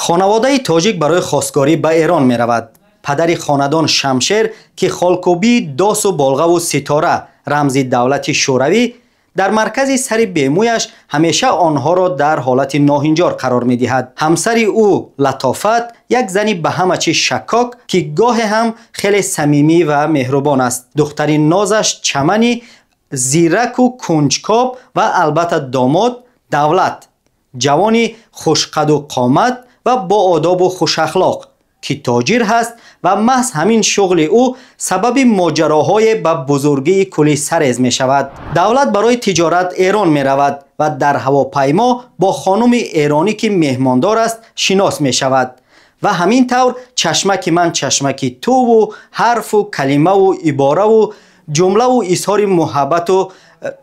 Хонаводаи тоҷик барои хостгорӣ ба Эрон меравад. Падари хонадон Шамшер, ки холкӯбии досу болғаву ситора, рамзи давлати Шӯравӣ, дар маркази сари бемӯяш ҳамеша онҳоро дар ҳолати ноҳинҷор қарор медиҳад. Ҳамсари ӯ Латофат, як зани ба ҳама чиз шаккок, ки гоҳе ҳам хеле самимӣ ва меҳрубон аст. Духтари нозаш Чамани зираку кунҷкоб ва албатта домод Давлат, ҷавони хушқаду қомат ва боодобу хушахлоқ, ки тоҷир ҳаст ва маҳз ҳамин шуғли ӯ сабаби моҷароҳое ба бузургии кули сарез мешавад. Давлат барои тиҷорат Эрон меравад ва дар ҳавопаймо бо хонуми эронӣ, ки меҳмондор аст, шинос мешавад ва ҳамин тавр чашмаки ман чашмаки туву ҳарфу калимаву ибораву ҷумлаву изҳори муҳаббату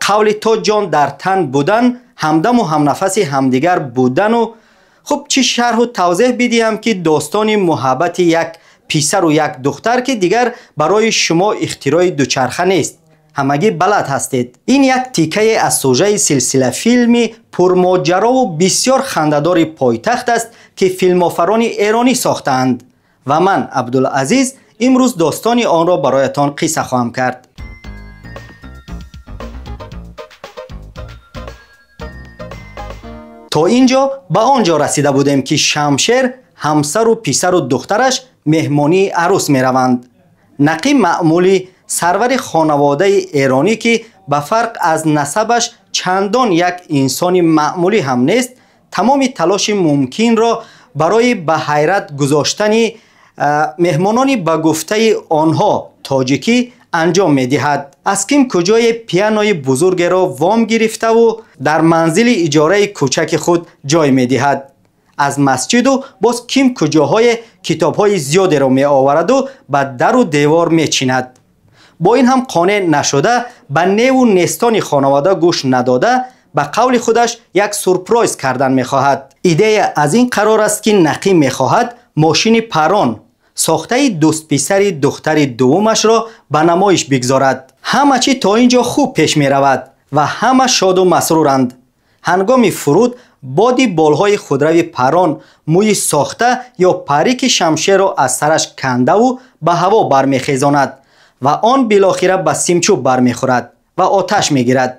қавли то ҷон дар тан будан, ҳамдаму ҳамнафаси ҳамдигар будану хуб чӣ шарҳу тавзеҳ бидиҳам, ки достони муҳаббати як писару як духтар, ки дигар барои шумо ихтирои дучарха нест, ҳамагӣ балад ҳастед. Ин як тикае аз сужаи силсилафилми пурмоҷарову бисёр хандадори Пойтахт аст, ки филмофарони эронӣ сохтаанд ва ман, Абдулазиз, имрӯз достони онро бароятон қисса хоҳам кард. То ин ҷо ба он ҷо расида будем, ки Шамшер, ҳамсару писару духтараш меҳмонии арӯс мераванд. Нақи маъмулӣ, сарвари хонаводаи эронӣ, ки ба фарқ аз насабаш чандон як инсони маъмулӣ ҳам нест, тамоми талоши мумкинро барои ба ҳайрат гузоштани меҳмонони ба гуфтаи онҳо тоҷикӣ анҷом медиҳад. Аз ким куҷое пианои бузургеро вом гирифтаву дар манзили иҷораи кӯчаки худ ҷой медиҳад. Аз масҷиду боз ким куҷоҳое китобҳои зиёдеро меовараду ба дару девор мечинад. Бо ин ҳам қонеъ нашуда, ба неву нестони хонавода гӯш надода, ба қавли худаш як сюрприз кардан мехоҳад. Идея аз ин қарор аст, ки Нақӣ мехоҳад мошини парон, сохтаи дӯстписари духтари дуввумашро ба намоиш бигзорад. Ҳама чӣ то ин ҷо хуб пеш меравад ва ҳама шоду масруранд. Ҳангоми фуруд боди болҳои худрави парон мӯи сохта ё парики Шамшерро аз сараш кандаву ба ҳаво бармехезонад ва он билохира ба симчӯб бармехӯрад ва оташ мегирад.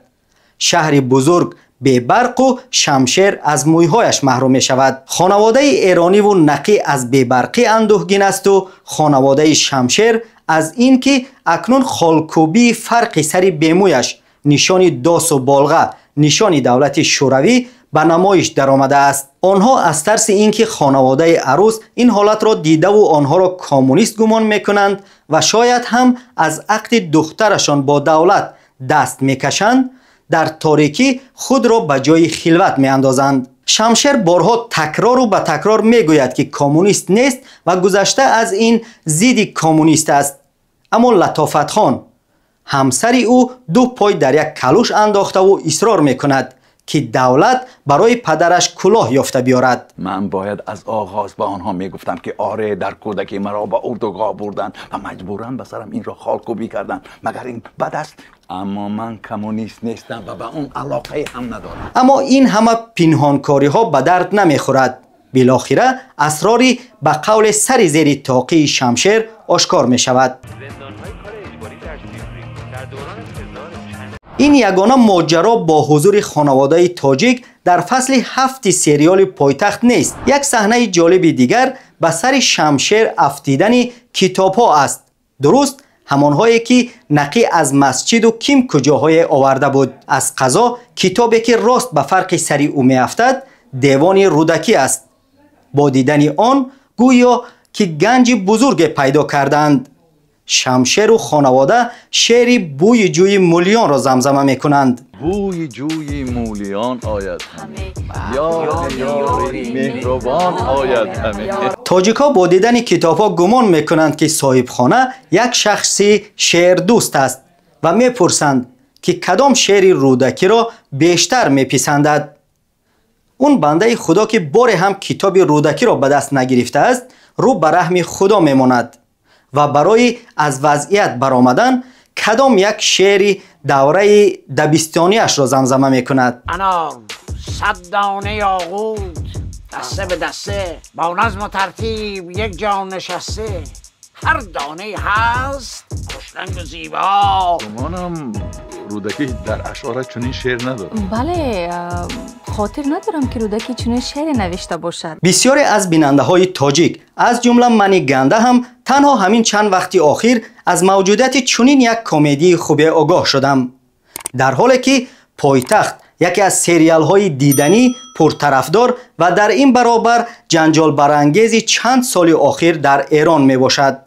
Шаҳри бузург бебарқу Шамшер аз мӯйҳояш маҳрум мешавад. Хонаводаи эрониву Нақӣ аз бебарқӣ андӯҳгин асту хонаводаи Шамшер аз ин ки акнун холкӯбии фарқи сари бемӯяш, нишони досу болға, нишони давлати Шӯравӣ, ба намоиш даромадааст. Онҳо аз тарси ин ки хонаводаи арӯс ин ҳолатро дидаву онҳоро коммунист гумон мекунанд ва шояд ҳам аз ақди духтарашон бо Давлат даст мекашанд, дар торикӣ худро ба ҷои хилват меандозанд. Шамшер борҳо такрору ба такрор мегӯяд, ки коммунист нест ва гузашта аз ин зидди коммунист аст. Аммо Латофатхон, ҳамсари ӯ, ду пой дар як калуш андохтаву исрор мекунад, ки Давлат барои падараш кулоҳ ёфта биёрад. Ман бояд аз оғоз ба онҳо мегуфтам, ки оре, дар кӯдакӣ маро ба урдугоҳ бурданд ва маҷбуран ба сарам инро холкӯбӣ карданд. Магар ин бад аст? Аммо ман коммунист нестам ва ба он алоқае ҳам надорам. Аммо ин ҳама пинҳонкориҳо ба дард намехӯрад. Билохира асрори ба қавли сари зери тоқии Шамшер ошкор мешавад. Ин ягона моҷаро бо ҳузури хонаводаи тоҷик дар фасли ҳафти сериали Пойтахт нест. Як саҳнаи ҷолиби дигар ба сари Шамшер афтидани китобҳо аст. Дуруст ҳамонҳое ки Нақӣ аз масҷиду ким куҷоҳое оварда буд. Аз қазо китобе ки рост ба фарқи сари ӯ меафтад, Девони Рӯдакӣ аст. Бо дидани он гӯё ки ганҷи бузурге пайдо кардаанд. Шамшеру хонавода шеъри Бӯи ҷӯи мулиёнро замзама мекунанд. Бӯи ҷӯи мулиён ояд ҳаме, ёри ёри меҳрубон ояд ҳаме. Тоҷикҳо бо дидани китобҳо гумон мекунанд, ки соҳибхона як шахси шеърдӯст аст ва мепурсанд, ки кадом шеъри Рӯдакиро бештар меписандад. Он бандаи худо, ки боре ҳам китоби Рӯдакиро ба даст нагирифтааст, рӯ ба раҳми худо мемонад ва барои аз вазъият баромадан кадом як шеъри давраи дабистониашро замзама мекунад. Анор, 100 дона ёқут. دسته به دسته با نظم و ترتیب یک جا نشسته، هر دانه هست خوشرنگ و زیبا. گمانم رودکی در اشعارش چنین شعر ندارد. بله، خاطر ندارم که رودکی چنین شعری نوشته باشد. بسیاری از بیننده های تاجیک از جمله منی گنده هم تنها همین چند وقتی آخر از موجودیت چنین یک کمدی خوب آگاه شدم. در حالی که پایتخت یکی از سریال های دیدنی، پرطرفدار و در این برابر جنجال برانگیز چند سال آخر در ایران می باشد.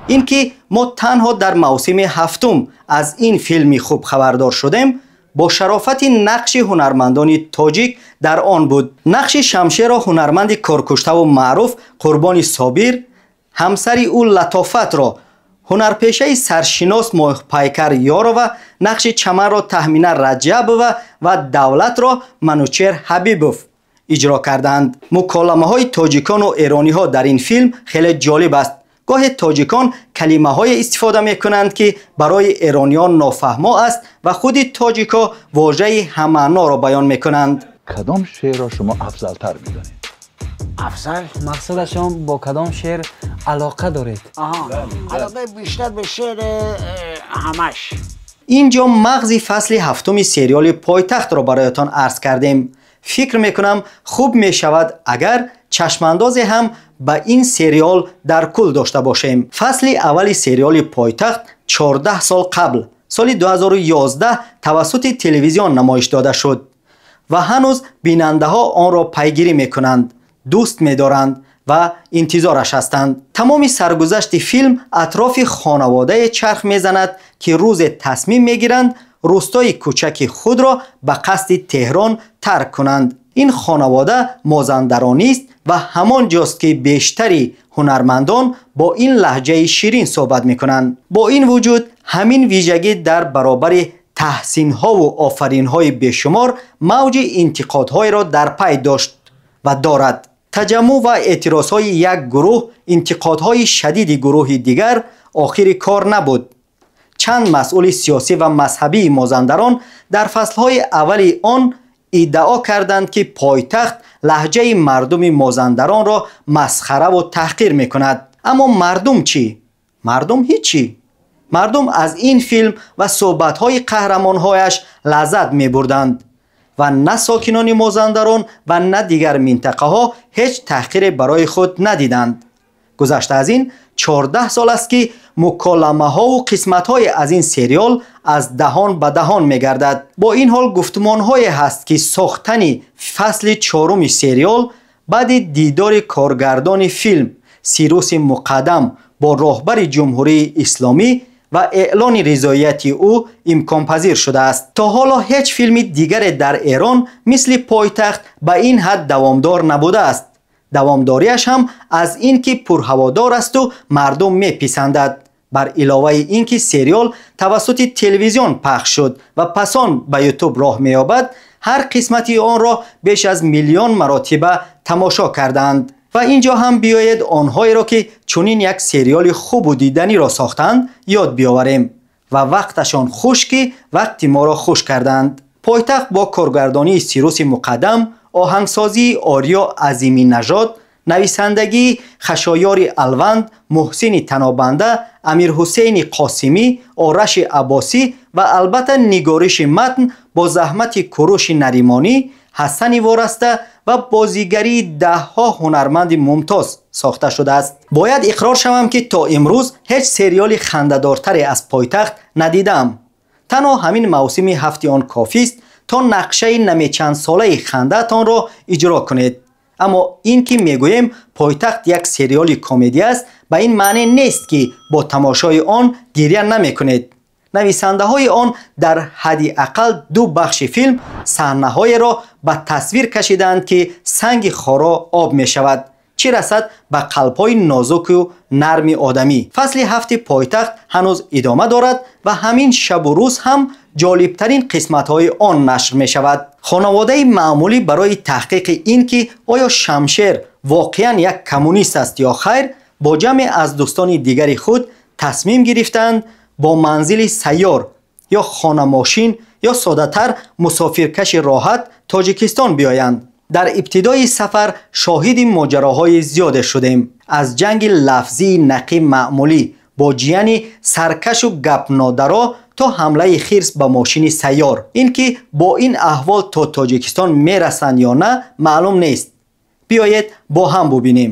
اینکه ما تنها در موسم هفتم از این فیلم خوب خبردار شدیم با شرافت نقش هنرمندان تاجیک در آن بود. نقش شمشیر را هنرمند کارکشته و معروف قربان صابر، همسر او لطافت را هنرپیشه سرشناس ماهپیکر یارова، نقش چمن را تهمینه رجبova و دولت را منوچهر حبیبов اجرا کردند. مکالمه های تاجیکان و ایرانی ها در این فیلم خیلی جالب است. گاهی تاجیکان کلمه های استفاده می کنند که برای ایرانیان نافهما است و خود تاجیکا واژه همعنا را بیان می کنند. کدام شعر را شما افضل تر می دانید؟ افضل؟ مقصد شما با کدام شعر علاقه دارید؟ آها، علاقه بیشتر به شعر همش. اینجا مغزی فصل هفتم سریال پایتخت را برایتان عرض کردیم. فکر میکنم خوب میشود اگر چشمانداز هم به این سریال در کل داشته باشیم. فصل اول سریال پایتخت 14 سال قبل سال 2011 توسط تلویزیون نمایش داده شد و هنوز بیننده ها آن را پیگیری میکنند، دوست میدارند و انتظارش هستند. تمام سرگذشت فیلم اطراف خانواده چرخ میزند که روز تصمیم میگیرند روستای کوچک خود را به قصد تهران ترک کنند. این خانواده مازندرانی است و همان جاست که بیشتری هنرمندان با این لهجه شیرین صحبت میکنند. با این وجود همین ویژگی در برابر تحسین ها و آفرین های بیشمار موج انتقادهای را در پی داشت و دارد. تجمع و اعتراض های یک گروه، انتقادهای شدید گروه دیگر آخر کار نبود. چند مسئول سیاسی و مذهبی مازندران در فصلهای اول آن ادعا کردند که پایتخت لهجه مردم مازندران را مسخره و تحقیر میکند. اما مردم چی؟ مردم هیچی. مردم از این فیلم و صحبت‌های قهرمانهایش لذت می‌بردند و نه ساکنان مازندران و نه دیگر منطقه ها هیچ تحقیر برای خود ندیدند. گذشته از این 14 سال است که مکالمه ها و قسمت های از این سریال از دهان به دهان می گردد. با این حال گفتمان های هست که ساختن فصل چهارم سریال بعد دیدار کارگردان فیلم سیروس مقدم با راهبر جمهوری اسلامی و اعلان رضایت او امکان پذیر شده است. تا حالا هیچ فیلم دیگر در ایران مثل پایتخت به این حد دوامدار نبوده است. دوامداریش هم از این که پرهوادار است و مردم میپسندد. بر علاوه این که سریال توسط تلویزیون پخش شد و پس آن به یوتیوب راه می‌یابد، هر قسمتی آن را بیش از 1,000,000 مراتبه تماشا کردند. و اینجا هم بیایید آنهایی را که چنین یک سریال خوب و دیدنی را ساختند یاد بیاوریم و وقتشان خوش که وقتی ما را خوش کردند. پایتخت با کارگردانی سیروس مقدم، آهنگسازی آریا عظیمی نژاد، نویسندگی خشایار الوند، محسن تنابنده، امیرحسین قاسمی، آرش عباسی و البته نگارش متن با زحمت کوروش نریمانی، حسن وارسته و بازیگری ده ها هنرمند ممتاز ساخته شده است. باید اقرار شوم که تا امروز هیچ سریال خنده‌دارتری از پایتخت ندیدم. تنها همین موسم هفت آن کافی است تا نقشه نمی چند ساله خنده‌تان را اجرا کنید. اما این که میگوییم پایتخت یک سریال کمدی است به این معنی نیست که با تماشای آن گریه نمیکنید. نویسنده های آن در حداقل 2 بخش فیلم صحنه های را به تصویر کشیدند که سنگ خارا آب می شود، چه رسد به قلب های نازک و نرم آدمی. فصل 7 پایتخت هنوز ادامه دارد و همین شب و روز هم جالبترین قسمت های آن نشر می شود. خانواده معمولی برای تحقیق این که آیا شمشیر واقعا یک کمونیست است یا خیر، با جمع از دوستان دیگر خود تصمیم گرفتند با منزل سیار یا خانه ماشین یا ساده‌تر مسافرکش راحت تاجیکستان بیایند. Дар ибтидои сафар шоҳиди моҷароҳои зиёде шудем. Аз ҷанги лафзии Нақӣ Маъмулӣ бо ҷияни саркашу гапнодаро то ҳамлаи хирс ба мошини сайёр. Ин ки бо ин аҳвол то Тоҷикистон мерасанд ё на, маълум нест. Биёед, бо ҳам бубинем.